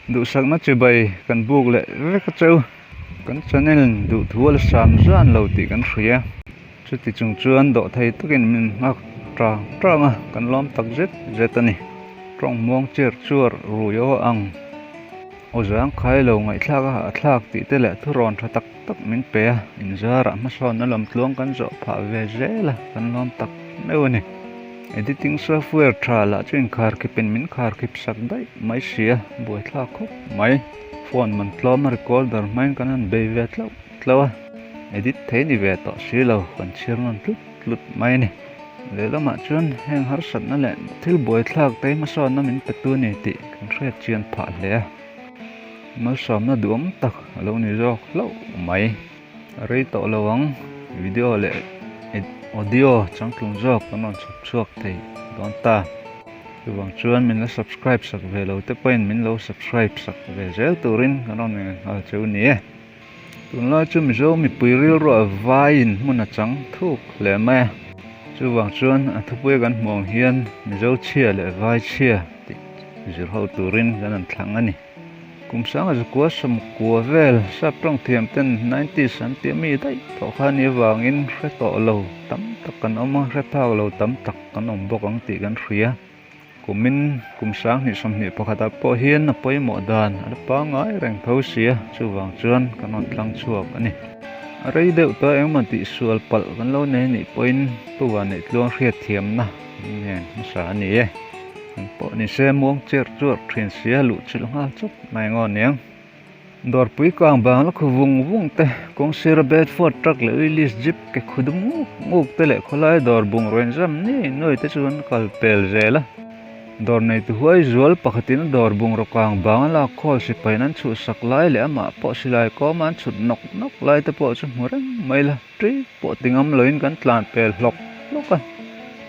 Duhsakna chibai kan buk leh vek a cheu. Kan channel duhthu a la sam zan lo tih kan hria. Chuti chung chuan dawh thei takin min nghak tang tang a, kan lawm tak zet zet a ni. Tawng muang chiar chuar rui aw ang. Aw zang khai lo ngaihthlak a hahthlak tih te leh thurawn tha tak tak min pe a, inzarah hmasawnna lam tluang kan zawh phah ve zel a, kan lawm tak meuh a ni. Editing software tha lah chu inkharkhipin min kharkhip sak daih mai si a, buaithlak khawp mai. Phone man tlawm a recorder hmain kan han bei ve tlauh tlauh a, edit thei ni ve tawh si lo, kan chhiar nawn tlut tlut mai a ni. Lehlamah chuan heng harsatna leh thil buaithlak te hmasawnna min petu a ni tih kan hriat chian phah hle a, malsawmna duhawm tak a lo ni zawk hlauh mai. A rei tawh lo ang, video leh audio changtlung zawk kan rawn chhawp chhuak thei dawn ta. Chuvang chuan min la subscribe sak ve lo te pawhin min lo subscribe sak ve zel turin kan rawn nghal cheu ni e. Tunlai chu Mizo mipui rilruah vaiin hmun a chang thuk hle mai a, chuvang chuan a thupuia kan hmuh ang hian Mizo chhia leh vai chhia tih zir ho turin kan han thlang a ni. Kum sanga zakua sawmkua vel sap tawng thiam ten nineties an tih ami daih tawh kha ni avangin hre tawh lo tam tak kan awm a, hre phak lo tam tak kan awm bawk ang tih kan hria. Kumin kum 2021 ah pawh hian a pawimawh dan a la pangngai reng tho sia, chuvang chuan kan rawn tlang chhuak a ni. A rei deuh tawh engemaw tihsual palh kan lo nei anih pawhin Pu Vaneihtluang hriatthiamna nen hmasa a ni e. An pawh ni se muang cher chuar thin sia luh chilh nghal chawp mai ngaw aniang. Dawrpui kang bang la khu vung vung te, kawng sira Bedford truck leh Willys jeep ke khu dum nguk nguk te leh khawlai dawr bungraw inzam ni nuai te chu an kal pel zel a. Dawr neitu huai zual pakhatin a dawr bungraw kang bang a lak khawl sipain an chhuhsak lai leh amah pawh silai kawma an chhut nawk nawk lai te pawh chu hmu reng mai la. Ṭi pawh ti ngam loin kan tlan pel hlawk hlawk a,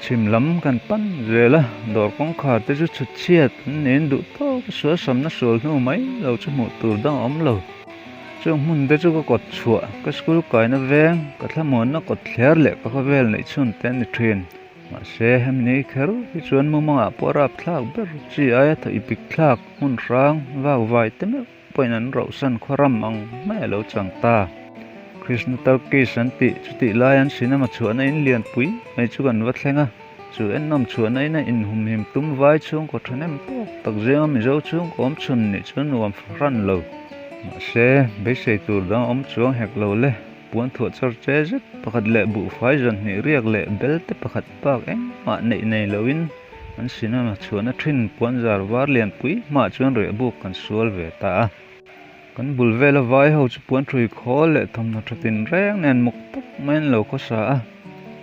chhim lam kan pan zel a, dawr kawngkhar te chu chhut chhiat an nen duh tawk a, sual samna sual hnu mai lo chu hmuh tur dang a awm lo. Chung hmun te chu ka kawt chhuah, ka school kaina veng, ka thlamuanna kawt thler leh ka khawvel neih chhun te an ni ṭhin. Mahse, hemi ni kher hi chuan mumangah pawh rapthlak ber chi aia thaw ipik thlak hmun hrang vak vai te meuh. Pawhin an rauhsan khaw ram ang mai a lo chang ta. Krishna Talkies an tih chutih lai an cinema chhuahna in lianpui mai chu kan va thleng a, chu ennawm chhuahna in a inhumhim tum vai chhungkaw thahnem tawk tak zinga Mizo chhungkaw awm chhun nih chu nuam hran lo. Mahse, beisei tur dang a awm chuang hek lo le, puan thuah char che zet pakhat leh buhfai zanhnih riak leh belte pakhat bak engmah neih nei loin, An cinema chhuahna thin puanzar var lianpui hmaah chuan rehbuk kan sual ve ta a. Kan bul vela vai ho chu puan thui khawl leh thawmhnaw tha tin reng nen muk tak maiin an lo khawsa a.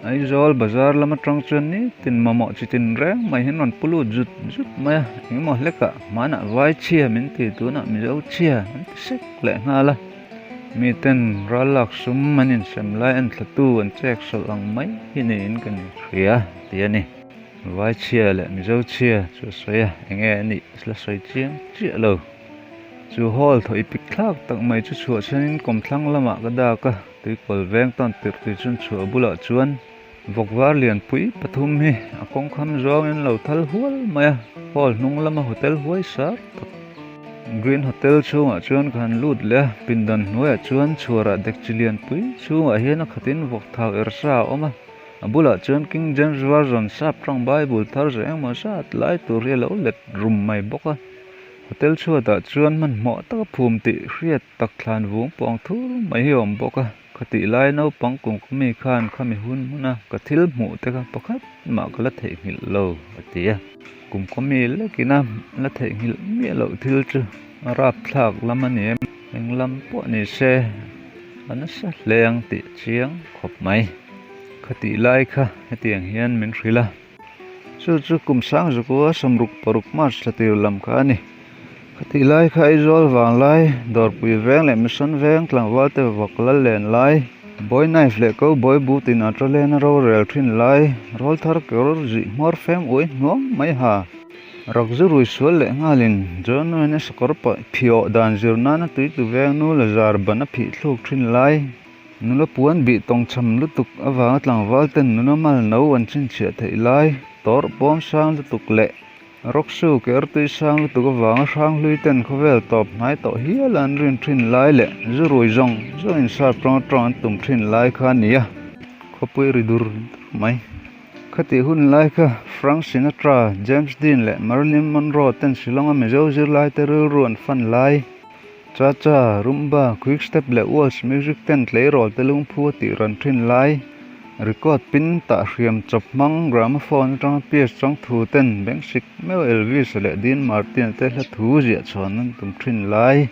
Aizawl bazar lam atang chuan nitin mamawh chi tin reng mai hian rawn pu lut zut zut mai a, engemaw hlekah hmanah vai chhia min ti tunah Mizo chhia an ti sek leh nghal a. Miten ral lak sum an insem lai en thlatu an chek sawlh ang mai hi niin ka hria ti a ni. Vai chhia leh Mizo chhia chu a sawi a, enge a nih la sawi chiang chiah lo. Chu hall thaw i pik thlak tak mai chu chhuah chhanin kawmthlang lamah ka dak a, tuikawl veng tawn tirh tui chun chhuah bulah chuan vawk var lianpui pathum hi a kawngkham zawngin lo thal hual mai a, hall hnung lama hotel huai sar tak Green Hotel chhungah chuan ka han lut leh a, pindan hnuaiah chuan chhuarah dekchi lianpui chhungah hian a khatin vawk thau er sa a awm a. A bulah chuan King James Version sap tang Bible thar zawh engemaw zat lai tur hi a lo let rum mai bawk a. Hotel chhuatah chuan hmanhmawh taka phum tih hriat tak thlan vung pawng thur mai hi a awm bawk a. Khatih lai naupang kum ka mi khan khami hun hmuna ka thil hmuh te kha pakhat mah ka la theihnghilh lo a ti a. Kum ka mi lekina la theihnghilh miah loh thil chu a rapthlak lam a ni em? Eng lam pawh ni se a nasa hle ang tih chiang khawp mai. Khatih lai kha hetiang hian min hrilh a, chu chu kum sang zakua 66 March thla tir lam kha a ni. Khatih lai kha Aizawl vang lai, Dawrpui veng leh Mission veng tlangval te vak lal len lai, Boy knife leh ko boy boot in a tawlena rorel thin lai, rawlthar kawr zih hmawr fem uai hnuang mai ha. Rak zu rui sual leh nghalin John Wayne a sakawr pah phiawh dan zir nana tuitu veng nu la zar ban a phih thluk thin lai. Nula puan bih tawngchham lutuk avanga tlangval ten nula mal no an chhinchhiah theih lai tawrh pawm sang lutuk leh rawksu ke artui sang lutuk avanga hranghlui ten khawvel tawp hnai tawh hial an rin thin lai leh zu rui zawng zawng in sap tawng atang an tum thin lai kha a ni a, khawpui ri dur dur mai. Khatih hun lai kha Frank Sinatra, James Dean leh Marilyn Monroe ten Shillong-a Mizo zirlaite rilru an fan lai. Cha cha, rumba, quick step leh waltz music ten tleirawl te lungphu a tih ran thin lai, record pin tah hriam chawp hmang gramophone atanga piece chang thu ten bengsik meuh Elvis leh Dean Martin te hla thu ziah chhawn an tum thin lai,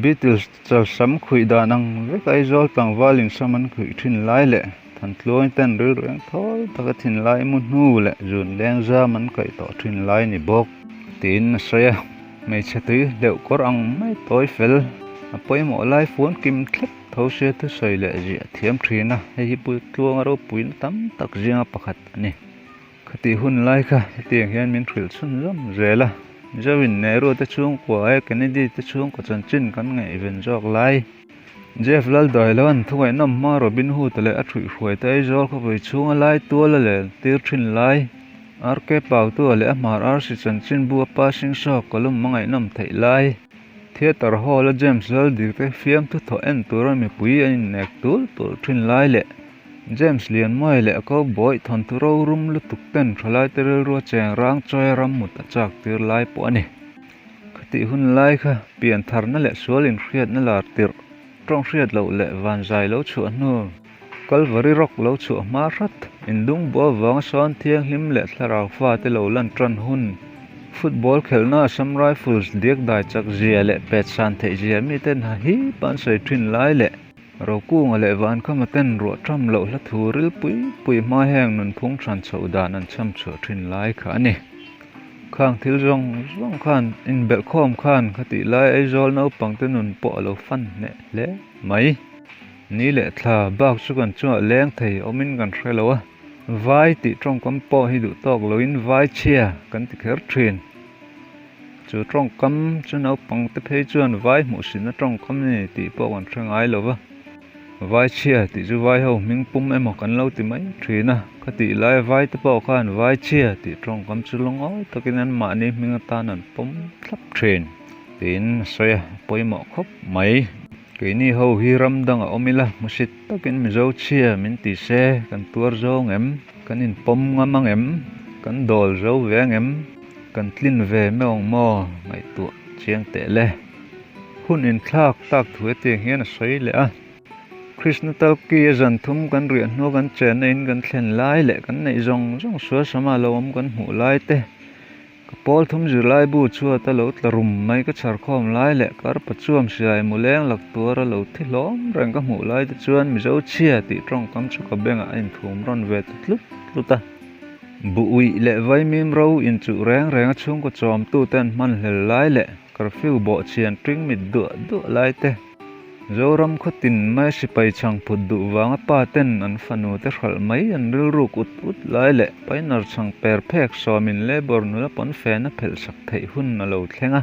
Beatles chalsam khuih dan ang vek Aizawl tlangval insam an khuih thin lai leh Thantluang ten rilru eng thawl taka thinlai mu hnu leh zun leng zam an kaih tawh thin lai ni bawk tiin a sawi a. Hmeichhe tui hleuh kawr ang mai tawi fel, a pawimawh lai fuan kim thlep tho sia thusawi leh ziah thiam thin a, hei hi pui tluanga ropuina tam tak zinga pakhat a ni. Khatih hun lai kha hetiang hian min hrilh chhun zawm zel a, Mizoin Nehru te chhungkua e Kennedy te chhungkaw chanchin kan ngaihven zawk lai. Jeff Laldawiloan thungaihnawm hma Robin Hood leh a ṭhuihhruai te Aizawl khawpui chhunga lai tuala leh tir ṭhin lai. RK Pautua leh a hmar arsi chanchinbu a passing show column a ngaihnawm theih lai. Theatre Hall a James Laldik te fiamthu thawh en tura mipui an innek tul tul ṭhin lai leh James Lianmawia leh a ko bawih thawnthu rorum lutuk ten ṭhalaite rilrua cheng rang chawi a rammut a chak tir lai pawh a ni. Khatih hun lai kha pian tharna leh sual inhriatna lar tirh, tawng hriat loh leh vanzai lo chhuah hnu, Kalvari rawk lo chhuah hma hrat, indung bua vanga sawn thianghlim leh thlarau fate lo lan tan hun, football khelhna Assam Rifles diak dai chak zia leh pet san theih zia miten ha hip an sawi thin lai leh Rokunga leh Vankhama ten ruah tham loh hla thu ril pui pui hma heng nunphung hran chhoh dan an chham chhuah thin lai kha a ni. Khang thil zawng zawng khan inbelhkhawm khan khatih lai Aizawl naupangte nun pawh a lo fan hneh hle mai. Ni leh thla bak chu kan chungah leng thei awmin kan hre lo a, vai tih tawngkam pawh hi duh tawk loin vai chhia kan ti kher thin. Chu tawngkam chu naupangte phei chuan vai hmuhsitna tawngkam a ni tih pawh kan hre ngai lo va. Vai chhia tih chu vai ho hming pum emaw kan lo ti mai thin a, khatih laia vai te pawh khan vai chhia tih tawngkam chu lungawi takin anmahni hming atan an pawm thlap thin tiin a sawi a, a pawimawh khawp mai. Keini ho hi ram dangah awm ila hmusit takin Mizo chhia min ti se kan tuar zawng em? Kan inpawm ngam ang em? Kan dawl zo ve ang em? Kan tlin ve meuh ang maw? Ngaihtuah chiang teh le. Hun inthlak tak thu hetiang hian a sawi leh a, Krishna Talki a zan thum kan riah hnu kan chenna in kan thlen lai leh kan neih zawng zawng sual sama lo awm kan hmuh lai te, ka pawl thum zirlai bu chhuat a lo tla rum mai ka chhar khawm lai leh karpa chuam siai muleng lak tuar a lo thi hlawm reng ka hmuh lai te chuan Mizo chhia tih tawngkam chu ka bengah a inthum rawn ve ta tlut tlut a. Bu uih leh vaimim ro inchuh reng reng a chhungkaw chawmtute an hman hlel lai leh curfew bawhchhian ṭing mit duah duah lai te, Zoram khaw tin mai sipai chhang phut duh vanga pa ten an fanu te hralh mai an rilruk ut ut lai leh painar chhang per phek sawmin labour nula pawn fen a phelh sak theih hun a lo thleng a.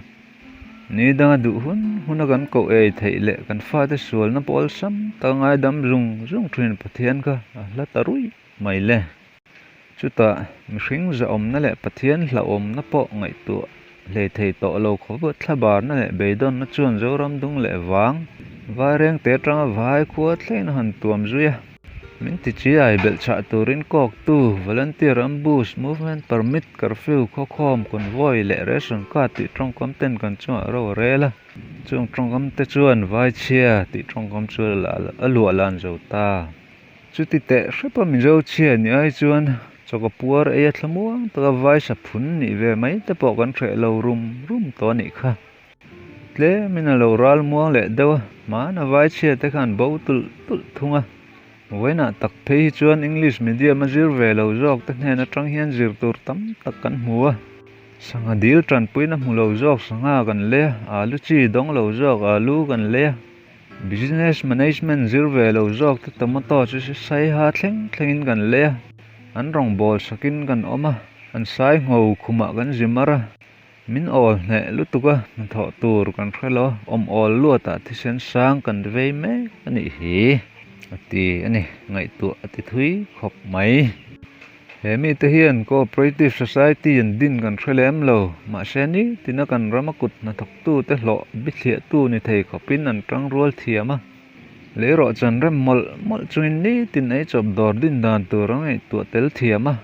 Ni danga duh hun huna kan koh ei theih leh kan fate sualna pawl sam tak ngaidam zung zung ṭhin Pathian kha a hla ta ruih mai le. Chutah mihring zahawmna leh Pathian hlauhawmna pawh ngaihtuah hlei thei tawh lo khawp thlabarna leh beidawnna chuan Zoram dung leh vang Vairengte atanga vai khua thleng a han tuam zui a. Min ti chiai belhchhah turin kawktu, volunteer ambush, movement permit, curfew, khawkhawm, convoy leh ration card tih tawngkam ten kan chungah ro a rel a. Chung tawngkam te chuan Vaichhia tih tawngkam chu a luah lan zo ta. Chuti teh hrep a Mizo chhia ni ai chuan chawka puar ei a thlamuang taka vai saphun nih ve mai te pawh kan hreh lo rum rum tawh a nih kha. Tlemin a lo ral muang leh deuh a, hmana vai chhia te khan bo tulh tulh thung a. Vawiinah tak phei hi chuan English medium a zir ve lo zawk te hnen atang hian zir tur tam tak kan hmu a. Sangha dil tanpuina hmu lo zawk sangha kan lei a, alu chi dawng lo zawk alu kan lei a. Business management zir ve lo zawk te tomato chu saiha thleng thlengin kan lei a, an rawngbawl sakin kan awm a, an sai ngho khumah kan zi mar a, min awl hneh lutuk a, hnathawh tur kan hre lo a, awm awl luatah thisen sang kan vei mek a nih hi. A ti a ni, ngaihtuah a ti thui khawp mai. He mite hian Cooperative Society an din kan hre lem lo, mahse nitina kan rama kut hnathawktute hlawh bithliahtu ni thei khawpin an tangrual thiam a. Leirawh chan rem mawlh mawlh chungin nitin eichawp dawr din dan tur an ngaihtuah tel thiam a.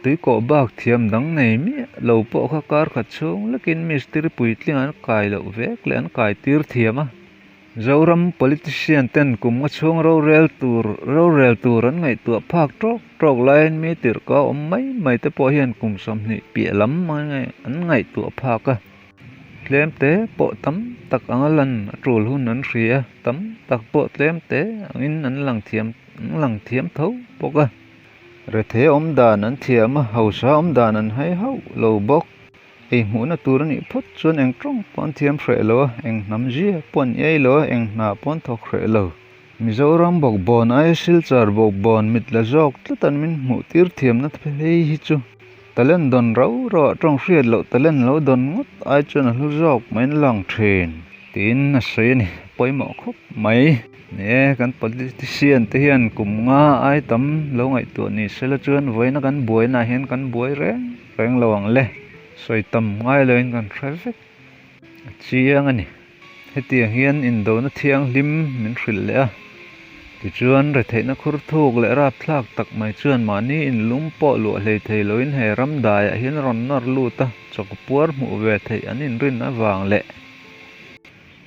Tuikawh bak thiam dang nei miah lo pawh kha kar khat chhung lekin mistiri puitling an kai loh vek leh an kai tir thiam a. Zoram politician ten kum nga chhung rorel tur rorel tur an ngaihtuah phak tawk tawk laiin mi tirhka awm mai mai te pawh hian kum 20 piah lam an ngaihtuah phak a. Tlem te pawh tam tak anga lan a tul hun an hria a, tam tak pawh tlem te angin an lang thiam an lang thiam tho bawk a. Rethei awm dan an thiam a, hausa awm dan an hai hauh lo bawk. Ei hmuhna tur a nih phawt chuan eng tawng pawh an thiam hreh lo a, eng hnam zia pawh an iai lo a, eng hna pawh an thawk hreh lo. Mizoram bawkbawn aia Silchar bawkbawn mit la zawk tlat an min hmuh tir thiamna phei hi chu talent dawn rau rau ah tawng hriat loh talent lo dawn ngawt ai chuan a hlu zawk mai in lang thin tiin a sawi a ni, pawimawh khawp mai. Ni e, kan politician te hian kum nga ai tam lo ngaihtuah ni sela chuan vawiina kan buaina ah hian kan buai reng reng lo ang le, sawi tam ngai loin kan hre vek a chiang a ni. Hetiang hian indona thianghlim min hrilh leh a, tichuan retheihna khur thuk leh rapthlak tak mai chuan mahni inlum pawh luah hlei thei loin he ram daiah hian rawn nawr lut a, chawkpuar hmuh ve theih an inrin avang leh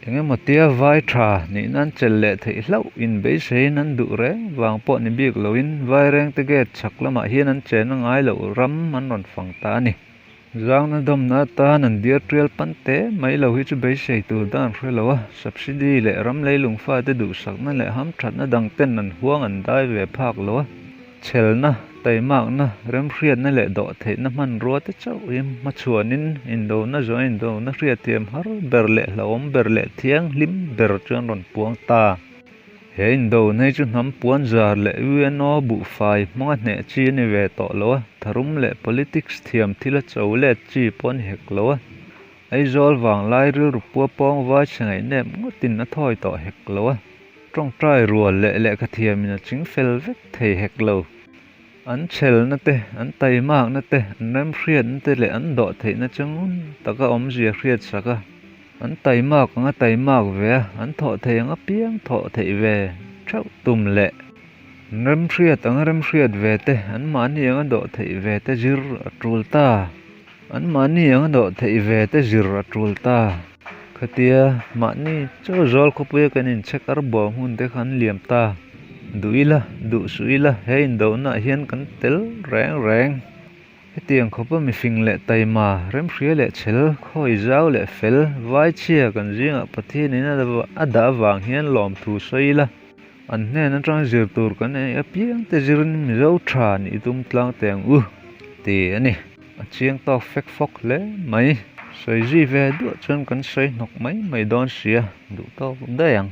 eng emaw tia vai tha nihna an chelh leh theih hlauh inbeiseiin an duh reng vang pawh ni bik loin Vairengte gate chhak lamah hian an chenna ngai loh ram an rawn fang ta a ni. Zangna dawmna atan an diar tial pan te mai lo hi chu beisei tur dan an hre lo a, subsidy leh ram leilung fate duhsakna leh hamthatna dang ten an huang an dai ve phak lo a, chhelna, taimakna, remhriatna leh dawhtheihna hmanrua te chauh hi hmachhuanin indona zawh indona hriatthiam har ber leh hlauhawm ber leh thianghlim ber chu an rawn puang ta. He indona hi chu hnam puan zar leh UNO buhfai hmanga hneh chi a ni ve tawh lo a, tharum leh politics thiam thil a cho let chi pawh a ni hek lo a. Aizawl vanglai rilru pua pawng vai chhe ngaihnep ngawtin a thawi tawh hek lo a, tawngtai rual leh lehkha thiamin a ching fel vek thei hek lo. An chhelna te, an taimakna te, an remhriatna te leh an dawhtheihna chu ngun taka awmzia hriatsak a. An taimak anga taimak ve a, an thawh theih ang apiang thawh theih ve theuh tum leh remhriat anga remhriat ve te, anmahni anga dawh theih ve te zir a tul ta. Anmahni anga dawh theih ve te zir a tul ta. Khatia mahni chaw zawl khawpuia kan inchhek ar buau hmun te kha an liam ta. Duh ila, duh suh ila, he indohnaah hian kan tel reng reng. Hetiang khawpa mifing leh taima, remhria leh chhel, khawi zau leh fel, vaichhia kan zingah Pathianin a dah avang hian lawmthu sawi ila, an hnen atang zir tur kan ei apiang te zirin Mizo tha nih tum tlang teh ang u, ti a ni. A chiang tawk fek fawk hle mai. Sawi zui ve duah chuan kan sawi hnawk mai mai dawn sia, duh tawk daih ang.